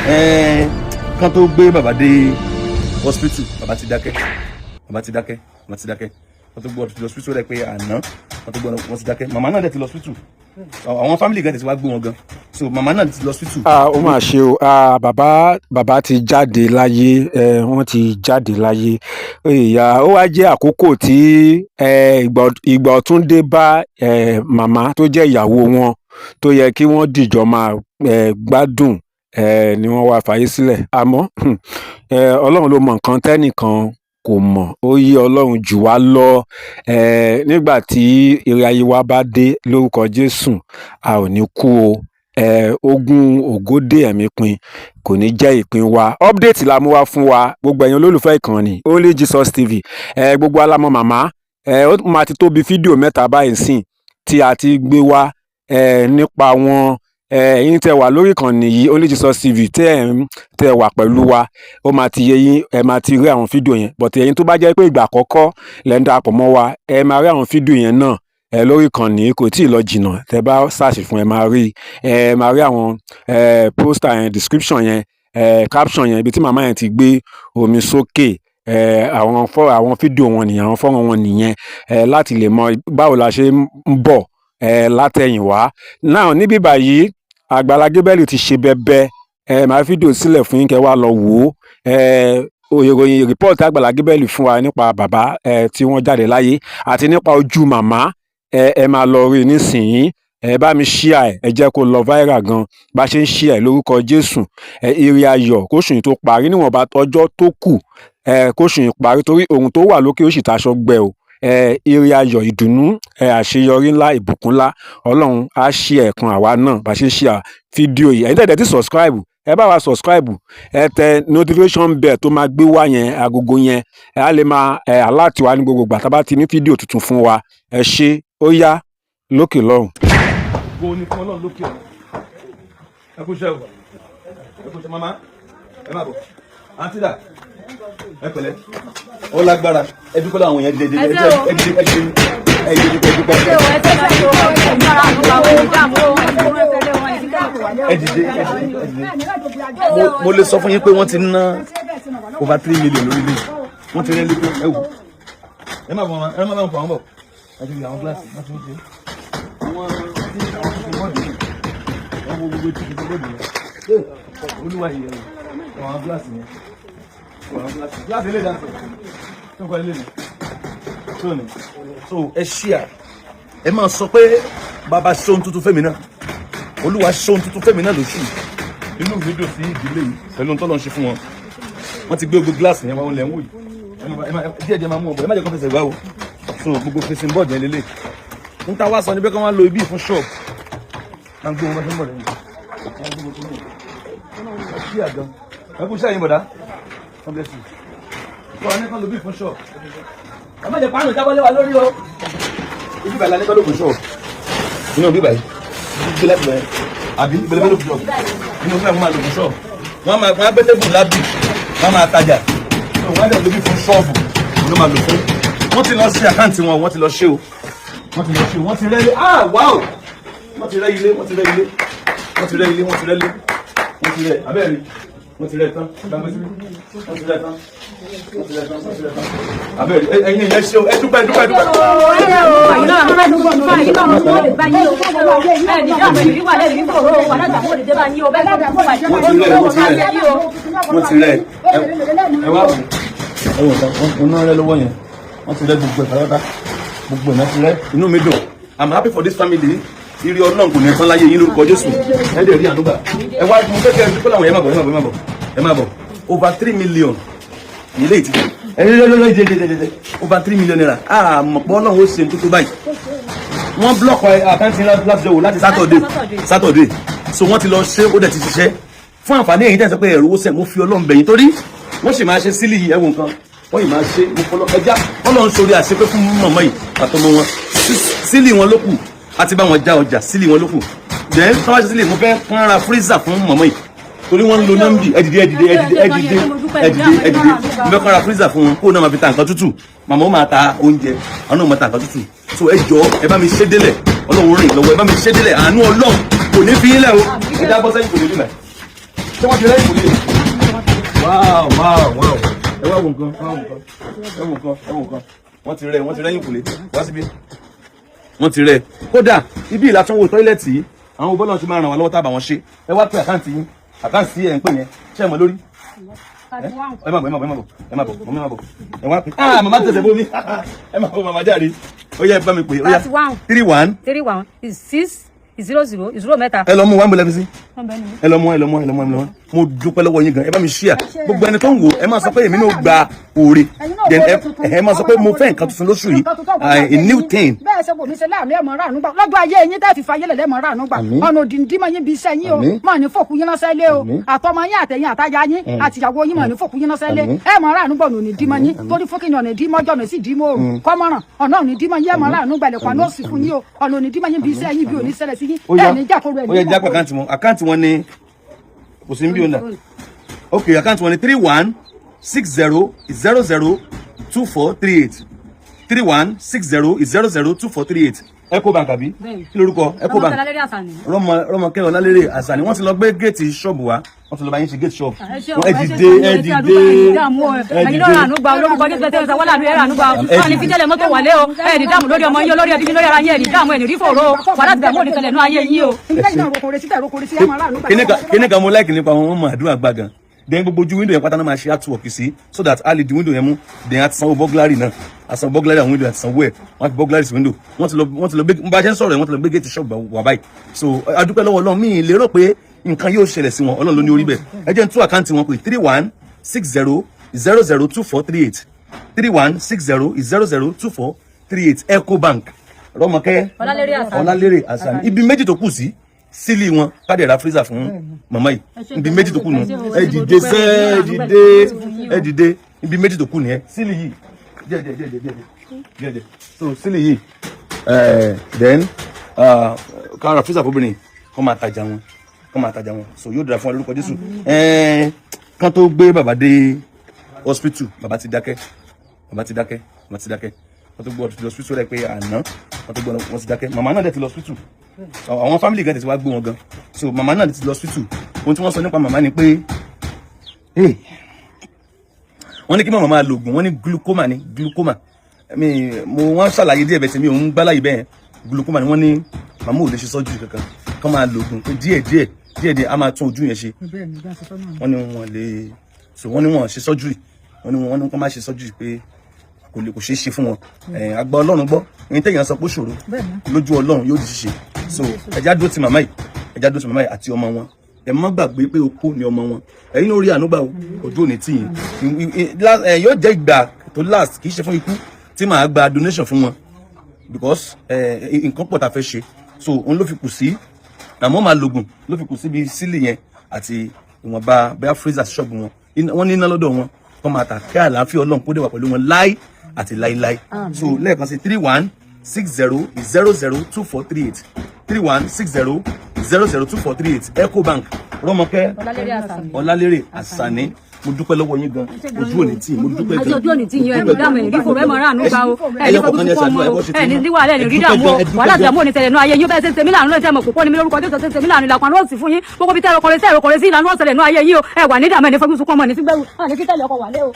Kan tó gbé bàbá dé hospital, bàbá ti dákẹ́, bàbá ti dákẹ́, bàbá ti dákẹ́. Wọ́n tó gbé ọtí lọ hospital rẹ̀ pé àná wọ́n tó gbé, wọ́n ti dákẹ́. Màmá náà dẹ̀ ti lọ hospital, àwọn family gan ti wá gbé wọn gan, so màmá náà ti lọ hospital. Ah, ó mà ṣe o. Ah, bàbá, bàbá ti jáde láyé. Wọ́n ti jáde láyé. Ìyá ó wá jẹ́ àkókò tí ìgbà ọ̀tun dé bá màmá tó jẹ́ ìyàwó wọn, tó yẹ kí wọ́n dìjọ máa gbádùn, ni wọ́n wá fàyè sílẹ̀. Àmọ́ Ọlọ́run ló mọ nǹkan tẹ́nìkan kò mọ̀, ó yé Ọlọ́run jù wá lọ. Nígbà tí ire ayé wa bá dé, lórúkọ Jésù, a ò ní kú o. Ogun ògódé ẹ̀mí pin kò ní jẹ́ ìpín wa. Update la mú wá fún wa, gbogbo ẹ̀yin olólùfẹ́ ìkànnì Only Jesus TV. Gbogbo alámọ̀ màmá. Ó máa ti tó bí fídíò mẹ́ta báyìí sìn tí a ti gbé wá nípa wọn. Ẹ̀yin tẹ́ wà lórí ìkànnì yìí, Only Jesus TV, tẹ́ ẹ̀ ń tẹ́ wà pẹ̀lú wa, ó máa ti yé yín, ẹ máa ti rí àwọn fídíò yẹn. But ẹ̀yin tó bá jẹ́ pé ìgbà àkọ́kọ́ lẹ́ ń darapọ̀ mọ́ wa, ẹ máa rí àwọn fídíò yẹn náà lórí ìkànnì, kò tí ì lọ jìnnà. Tẹ́ bá search fún, ẹ máa rí, ẹ máa rí àwọn poster yẹn, description yẹn, caption yẹn, ibi tí màmá yẹn ti gbé omi sókè. Àwọn fọ́ àwọn fídíò wọn nìyẹn, àwọn fọ́nrán wọn nìyẹn, láti lè mọ báwo la ṣe ń bọ̀ látẹ̀yìnwá náà. Níbí báyìí, Àgbàlá Gabriel ti ṣe bẹbẹ. Màá fídíò sílẹ̀ fún yín kẹ́ wá lọ wò ó. Ìròyìn report Àgbàlá Gabriel fún wa nípa bàbá tí wọ́n jáde láyé àti nípa ojú màmá, ẹ máa lọ rí i nísìnyí. Ẹ bá mi share ẹ, ẹ jẹ́ kó lọ viral gan. Bá ṣe ń share ẹ, lórúkọ Jésù, ire ayọ̀, kóṣù yìí tó parí, níwọ̀nba ọjọ́ tó kù kóṣù yìí parí, torí ohun tó wà lókè ó sì taṣọ gbẹ o. Ire ayọ̀, ìdùnnú, àṣeyọrí ńlá, ìbùkún ńlá, Ọlọ́run á ṣí ẹ̀kan àwa náà bá ṣe ń share fídíò yìí. Ẹ̀yin tẹ̀lé tí subscribe, ẹ bá wa subscribe, ẹ tẹ notification bell tó máa gbé wá yẹn, agogo yẹn, ẹ á lè máa alert wa ní gbogbo ìgbà tá a bá ti ní fídíò tuntun fún wa. Ẹ ṣé, ó yá, lókè lọ́hùn. Ògo ni fún Ọlọ́run lókè ọ̀run. Ẹ kú iṣẹ́ o, ẹ kú iṣẹ́. Mama, ẹ má bọ̀. Àǹtí dà? Ẹ pẹ̀lẹ́, ó lágbára. Ẹ dúpẹ́ lọ́wọ́ àwọn yẹn. Dìde, dìde, ẹ dìde, ẹ dìde, ẹ dìde, ẹ dúpẹ́. Ẹ dìde, ẹ dìde, ẹ dìde. Mo lè sọ fún yín pé wọ́n ti ná over 3 million lórí ilé. Wọ́n ti rẹ́ lé pé ẹ wò. Ẹ má bọ̀, ẹ má bọ̀, àwọn bọ̀. Ẹ ti rí àwọn gíláàsì wọ́n ti ń ṣe, àwọn tí àwọn ti bọ́ọ̀dù yìí, wọ́n wo gbogbo tí ti bọ́ọ̀dù yẹn. Olúwa yìí, ẹ wò àwọn gíláàsì yẹn, àwọn gíláàsì, gíláàsì ilé ìdánsẹ̀ tó ń kọ́ ilé mi tó ní. So ẹ ṣíà, ẹ máa sọ pé bàbá ṣe ohun tuntun fẹ́mi náà, Olúwa ṣe ohun tuntun fẹ́mi náà lóṣù. Inú mi dùn sí ìdílé yìí pẹ̀lú ohun tó lọ́n ṣe fún wọn. Wọ́n ti gbé gbogbo gíláàsì yẹn wá, wọn lẹ̀ ń wò yìí. Díẹ̀ díẹ̀ máa mú wọn bọ̀, ẹ má jẹ́ kó fẹsẹ̀ gbá o. So gbogbo facing board yẹn lélẹ̀ n ta wá sọ ni pé kí wọ́n lo ibi fún shop. Máa ń gbé wọn bá ṣe ń bọ̀ lẹ́yìn ẹ ṣí àgàn. Ẹ kú sẹ́yìn bọ̀dá. God bless you. So a ní kán lo bí fún shop. Ẹ má jẹ́ pàánù jábọ́lé wa lórí o. Ibi bàlá ní kán ló fún shop inú bí báyìí gbé láti bẹ̀rẹ̀ àbí gbẹlẹgbẹ ló fún shop inú bí wọ́n máa lò fún shop. Wọ́n máa wọ́n á gbé table lábì, wọ́n máa tajà. So wọ́n á dẹ̀ lo bí fún ṣọ́ọ̀bù ló máa lò fún. Wọ́n ti lọ sí account wọn, wọ́n ti lọ ṣe o, wọ́n ti lọ ṣe o, wọ́n ti rẹ́ ilé. Ah, wow! Wọ́n ti rẹ́ ilé, wọ́n ti rẹ́ ilé, wọ́n ti rẹ́ ilé, wọ́n ti rẹ́ ilé, wọ́n ti rẹ́ abẹ́rẹ́, wọ́n ti rẹ́ tán. Gbàgbé síbí, wọ́n ti rẹ́ tán, wọ́n ti rẹ́ tán, wọ́n ti rẹ́ tán. Abẹ́rẹ́, ẹ̀yin ìyẹn ṣe o. Ẹ dúpẹ́, dúpẹ́, dúpẹ́. Ẹ̀yin náà máa bá yín o, ẹ̀ ní dáàbò ìrírí wà lẹ́yìn nígbà òróró wà lágbà kó lè dé bá yín o bẹ́ẹ̀ tó kó wà. Wọ́n ti rẹ́, wọ́n ti rẹ́, wọ́n ti rẹ́. Ẹ wá wò, ẹ wò tán, wọ́n náà rẹ́ lọ́wọ́ yẹn. Wọ́n ti rẹ́ gbogbo ẹ̀ pátápátá, gbogbo ẹ̀ náà ti rẹ́. Inú mi dùn. I'm happy for this family. Ire Ọlọ́run kò ní tán láyé yín lórúkọ Jésù. Ẹ dẹ̀ rí ànúgbà. Ẹ wá, mo fẹ́ kẹ́ ẹ dúpẹ́ láwọn yẹn. Má bọ̀, ẹ má bọ̀, ẹ má bọ̀, ẹ má bọ̀. Over 3 million ilé ìtì ẹ ẹ ẹ ẹ ẹ ẹ over ₦3 million. Àmọ̀ pé Ọlọ́run ó ṣe tó báyìí. Wọ́n block account láti jọ wò láti Saturday, Saturday. So wọ́n ti lọ ṣe, ó dẹ̀ ti ṣiṣẹ́. Fún àǹfààní èyí tẹ̀ sọ pé ẹ̀rọ owó sẹ̀, mo fi Ọlọ́run bẹ̀yìn, torí wọ́n sì máa ṣe sílì yìí. Ẹ̀wọ̀n nǹkan wọ́n yìí máa ṣe. Mo fọlọ́ ẹja Ọlọ́run sórí àṣepé fún mọ̀mọ́ yìí àtọmọ wọn. Sílì wọn ló kù àti bá wọn já ọjà, sílì wọn ló kù. Then tọ́wọ́ ṣe sílì, mo fẹ́ kán ra freezer fún mọ̀mọ́ yìí torí wọ́n ń lo nọ́mbì. Ẹ dìde, ẹ dìde, ẹ dìde, ẹ dìde, ẹ dìde, ẹ dìde. Mo fẹ́ kán ra freezer fún wọn kó náà máa fi ta nǹkan tútù. Màmá ó máa ta oúnjẹ, àwọn náà máa ta nǹkan tútù. So ẹ jọ, ẹ bá mi ṣe délẹ̀. Ọlọ́run rìn lọ́wọ́. Ẹ bá mi ṣe délẹ̀. Àánú Ọlọ́run kò ní fi yín lẹ̀ o. Ẹ já bọ́ sẹ́yìn, kò ní bí mẹ́. Ṣé wọ́n ti rẹ́ ìkùlé? Wow, wow, wow! Ẹ wá wo nǹkan, ẹ wá wo nǹkan, ẹ wo nǹkan, ẹ wo nǹkan. Wọ́n ti rẹ́ ìkùlé wá síbí. Wọ́n ti rẹ́. Kódà ibi ìlàtúnwò toilet yìí, àwọn bọ́lá ti máa ràn wá lọ́wọ́ tábà wọn ṣe. Ẹ wá pé account yín, account ẹ̀ ń pè yẹn, ṣé ẹ mọ̀ lórí? Ẹ má bọ̀, ẹ má bọ̀, ẹ má bọ̀, ẹ má bọ̀, mọ̀mí, ẹ má bọ̀. Ẹ wá pé, ah, màmá tẹ̀sẹ̀ bómi. Ẹ má bọ̀, màmá jáde. Ó yẹ, ẹ bá mi pè. Ó yá. 31. 31. 31 6 0 0 0 3. Ẹ lọ mú wa, ń bọ̀ lẹ́fi sí. Ẹ lọ mú, ẹ lọ mú, ẹ lọ mú, ẹ lọ mú. Mo dúpẹ́ lọ́wọ́ yín gan. Ẹ bá mi share. Gbogbo ẹni tó ń wò, ẹ máa sọ pé èmi náà gba oore. Then ẹ máa sọ pé mo fẹ́ nǹkan tuntun lóṣù yìí, a new thing. Bẹ́ẹ̀ ṣe wò mí ṣe láàánú, ẹ̀ mọ̀ ráàánú gbà lọ́jọ́ ayé yín, tẹ́ fi fayé lẹ̀ lẹ́mọ̀ ráàánú gbà. Àmín. Ọ̀nà òdìndín mọ̀ yín bí iṣẹ́ yín o. Àmín. Mọ̀ ní fòkú yín ránṣẹ́ lé o. Àmín. Àtọmọ yín, àtẹ̀yìn, àtaya yín, àtìyàwó yín, mọ̀ ní fòkú yín ránṣẹ́ lé. Àmín. Ẹ̀ mọ̀ ráàánú gbà, ọ̀nà òdìndín mọ̀ yín torí fún kíni ọ̀nà ìdímọ́jọ́ ọ̀nà sì dímọ́ òrùn kọ́mọ́ràn, ọ̀nà òdìndín mọ̀ yín, ẹ̀ mọ̀ ráàánú gbà, ilẹ̀kùn àná òsì fún yín o. Ọ̀nà òdìndín mọ̀ yín bí iṣẹ́ yín, bí òní ṣẹlẹ̀ sí yín. Ó yá. Ẹ̀ ní jàkóró ẹ̀ Ó yá, ní jápọ̀. Account wọn, account wọn ni kò sí ní bí o nà. Ok, account wọn ni 3160002438, 3160002438, Ecobank, àbí? Bẹ́ẹ̀ni. Kí lorúkọ Ecobank? Ọmọ Ọlálérè Àsàní. Rọmọkẹ́ Ọlálérè Àsàní. Wọ́n ti lọ gbé géètì ṣọ́ọ̀bù wa, wọ́n ti lọ bá yín ṣe géètì ṣọ́ọ̀bù. Ẹ ṣé o, Ẹ ẹ ṣé. dìde, ẹ dìde, ẹ Ẹ̀yin náà dìde. ràánú gba olórúkọ Jésù tẹ́lẹ̀ sọ wọ́n láàánú, ẹ̀ ràánú gba. Wọ́n ní fíjẹ́lẹ̀ mọ́tò wálé o. Ẹ̀ ní dààmú lórí ọmọ yín, lórí ẹbí yín, lórí ara yín. Ẹ̀ ní dààmú, ẹ̀ ní rí fòró wàhálà, ti dààmú òní tẹ̀lẹ̀ nú ayé yín o. Kíní kan mo like nípa wọn, wọn mọ àdúrà gbà gan. Then gbogbo ojú window yẹn pátá náà máa ṣe artwork sí, so that a lè di window yẹn mú. Then a ti sanwó burglary náà, a sanwó burglary àwọn window, àti sanwó ẹ̀. Wọ́n fi burglary sí window. Wọ́n ti lọ gbé, bá a ṣe ń sọ̀rọ̀ yẹn, wọ́n ti lọ gbé gate shop wà báyìí. So a dúpẹ́ lọ́wọ́ Ọlọ́run. Mi ì lérò pé nǹkan yóò ṣẹlẹ̀ sí wọn. Ọlọ́run ló ní orí bẹ́ẹ̀. Ẹ jẹ́ n tún account wọn pé: 3160002438, 3160002438, Ecobank, Rọ́mọkẹ́ Ọlálérè Àsàní. Ọlálérè Àsàní. Ibi méjì tó kù sí sílì wọn, káde ra freezer fún màmá yìí. Ibi méjì tó kù nù. Ẹ dìde sẹ́, ẹ dìde, ẹ dìde. Ibi méjì tó kù nìyẹn. Sílì yìí, díẹ̀ díẹ̀ díẹ̀ díẹ̀ díẹ̀ díẹ̀. So sílì yìí, then ká ra freezer fóbìnrin, kọ́ máa tajà wọn, kọ́ máa tajà wọn. So yóò dára fún wa lórúkọ Jésù. Kán tó gbé bàbá dé hospital, bàbá ti dákẹ́, bàbá ti dákẹ́, bàbá ti dákẹ́. Wọ́n tó gbé ọtún hospital rẹ̀ pé àná wọ́n tó gbé wọn ti dákẹ́. Màmá náà dẹ̀ ti lọ hospital. Àwọn family gan tẹ̀ ti wá gbé wọn gan. So màmá náà ti lọ hospital. Ohun tí wọ́n sọ nípa màmá ni pé, hey, wọ́n ní kí màmá máa lo oògùn. Wọ́n ní glaucoma ni, glaucoma. Mi mo wọ́n ṣàlàyé díẹ̀ bẹ́ẹ̀ tí mi ò ń gbá láyé bẹ́ẹ̀. Glaucoma ni. Wọ́n ní màmá ò lè ṣe sọ́jú kankan, kán máa lo oògùn pé díẹ̀ díẹ̀ díẹ̀ díẹ̀ á máa tún ojú yẹn ṣe. Wọ́n ní wọ́n lè so, wọ́n ní wọ́n ṣe surgery. Wọ́n ní kán má ṣe surgery pé kò lè, kò ṣeé ṣe fún wọn. Àgbà Ọlọ́run gbọ́. Ẹni tẹ̀yàn sọ pé ó ṣòro lójú Ọlọ́run, yóò di ṣíṣe. So ẹja dúró ti màmá yìí, ẹja dúró ti màmá yìí àti ọmọ wọn. Ẹ má gbàgbé pé opó ni ọmọ wọn. Ẹ̀yin ló rí ànúgbà o, ojú ò ní tì yín. Yóò jẹ́ ìgbà tó last, kì í ṣe fún ikú tí màá gba donation fún wọn, because nǹkan pọ̀ tá a fẹ́ ṣe. So òun ló fi kù sí, àmọ́ máa lògùn ló fi kù síbi sílì yẹn àti ìwọ̀nba bẹ́ẹ̀ freezer ṣọ́ọ̀bù wọn. Wọ́n ní iná lọ́dọ̀ wọn, kọ́ máa tà. Kí àlàáfíà Ọlọ́run kó dé wà pẹ̀lú wọn láí àti láíláí. So lẹ́ẹ̀kan sí: 3160002438, 3160002438, Ecobank, Rọ́mọkẹ́ Ọlálérè Àsàní. Ọlálérè Àsàní. Mo dúpẹ́ lọ́wọ́ yín gan. Ojú òní tì, mo dúpẹ́ Àti gan. ojú òní tí yín, ẹni dààmú, ẹni rí fòrò, ẹ mọ̀ ráàánú gbà o. Ẹni Ẹyọ fojú kọ̀ọ̀kan ní sunkún ẹsẹ̀ ọmọ àdúrà, o. ẹ bọ́ ṣe Ẹni tí ní wàhálà, ẹni rí dààmú o. ẹ dúpẹ́ Wàhálà gan. dààmú òní tẹ̀lé nú ayé yín. Bẹ́ẹ̀ ṣe ń ṣe mí láàánú lọ́sẹ̀ mọ̀ púpọ̀ ní mi lórúkọ Jésù ṣe ń ṣe mí láàánú, ìlàkùn àná òsì fún yín. Gbogbo bí tẹ́ ẹ̀rọ sí, ẹ̀rọ sí, ìlànà ọ̀sẹ̀lẹ̀ nú ayé yín o. Ẹ wà ní dààmú, ẹni fojú sunkún ọmọ, ẹni sígbẹ́rù ẹni fítẹ̀lẹ̀ ọkọ̀ wà lé o.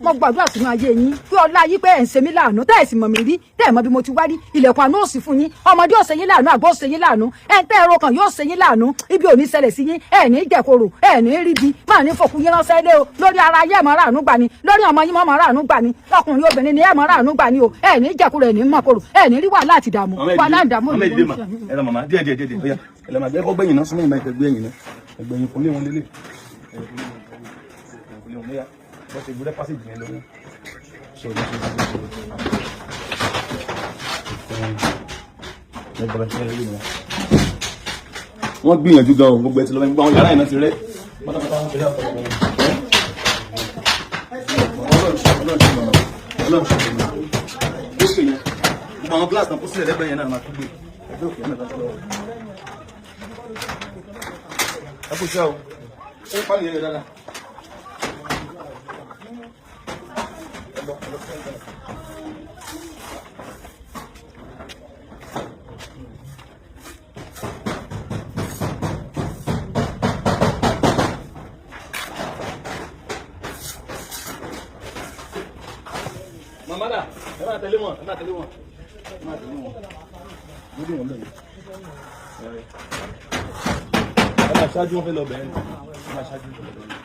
Mo gbàdúrà sínú ayé yín pé ọlá yín pé ẹ̀ ń ṣe mí láàánú, tẹ́ ẹ̀ sì mọ̀ mí rí, tẹ́ ẹ̀ mọ̀ bí mo ti wá rí, ilẹ̀kùn àánú òsì fún yín. Ọmọdé ò ṣe yín láàánú, àgbà ò ṣe yín láàánú, ẹ̀ ń tẹ́ ẹ̀rọ kan yóò ṣe yín láàánú. Ibi ò ní ṣẹlẹ̀ sí yín, ẹ̀ ní jẹ̀kọ̀rọ̀, ẹ̀ ní ríbi máa ní fòkú yín ránṣẹ́ lé o. Lórí ara ayé, ẹ̀ mọ̀ ráàánú gbà ni. Lórí ọmọ yín, mọ̀ ráàánú gbà ni. Lọkùnrin, obìnrin ni, ẹ̀ mọ̀ ráàánú gbà ni o. Ẹ̀ ní jẹ̀kọ̀rọ̀, ẹ̀ ní mọ̀kọ̀rọ̀, ẹ̀ ní rí wàhálà àti ìdààmú. Wàhálà ìdààmú. Màmá, ẹ dìde mà, ẹ lọ màmá, díẹ̀ díẹ̀ díẹ̀ díẹ̀. Ọ̀yá, ẹ lọ màá, ẹ kọ́ gbẹ̀yìn náà, súnmọ́ ìmọ̀, ẹ gbẹ̀yìn náà, ẹ gbẹ̀yìn kúnlé wọn lélẹ̀, ẹ kúnlé wọn lóyà bọ́ ṣe gbúdẹ́ passage yẹn lọ́wọ́. So bọ́ ṣe gbúdẹ́ wọ́n gbìyànjú gan o. Gbogbo ẹ ti lọ bẹ́ẹ̀, gbogbo àwọn yàrá yẹn náà ti rẹ́ pátápátá. Wọ́n ti rẹ́ ọ̀pọ̀lọpọ̀ wọn. Ọlọ́run ṣe, Ọlọ́run ṣe mọ̀nà, Ọlọ́run ṣe mọ̀nà. Lókè yẹn, gbogbo àwọn glass náà kó sílẹ̀ lẹ́gbẹ̀ẹ́ yẹn náà máa tún gbé ẹgbẹ́ òkè náà láti lọ́wọ́. Ẹ kò ṣe o, ṣé pálí yẹn yọ dáadáa. Ẹ lọ, ẹ lọ sí ẹgbẹ́ náà. tẹ̀lé wọn, ẹ máa tẹ̀lé wọn, ẹ máa tẹ̀lé wọn. Lórí wọn bẹ́ẹ̀ ni. Ẹ máa ṣáájú, wọn fẹ́ lọ bẹ̀rẹ̀ ni. Ẹ máa ṣáájú wọn fẹ́ lọ bẹ̀rẹ̀ ni.